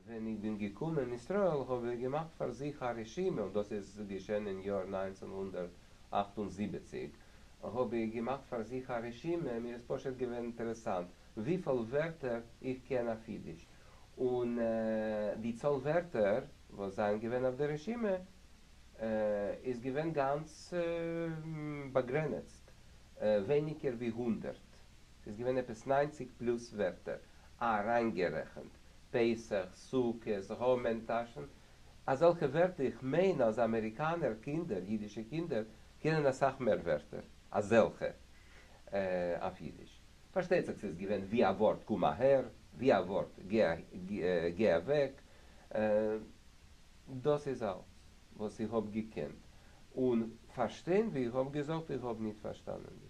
ווען איך בין געקומען אין ישראל האב איך געמאכט פאר זיך א רשימה, און דאס איז געשען אין יאר 1978, האב איך געמאכט פאר זיך א רשימה, מיר איז פשוט געווען אינטערעסאנט וויפיל ווערטער איך קען אויף אידיש, און די צאל ווערטער וואס זענען געווען אויף דער רשימה איז געווען גאנץ באגרענעצט, ווייניגער ווי 100, ס'איז געווען עפעס 90 פלוס ווערטער, אריינגערעכנט פסח, סוכות, המן-טאשן, אזעלכע ווערטער, איך מיין אז אמעריקאנער קינדער, אידישע קינדער, קענען אסאך מער ווערטער, אזעלכע, אויף אידיש. פארשטייט זיך ס'איז געווען ווי א ווארט קום אהער, ווי א ווארט גיי אוועק, דאס איז אלץ וואס איך האב געקענט. און פארשטיין, ווי איך האב געזאגט, איך האב ניט פארשטאנען.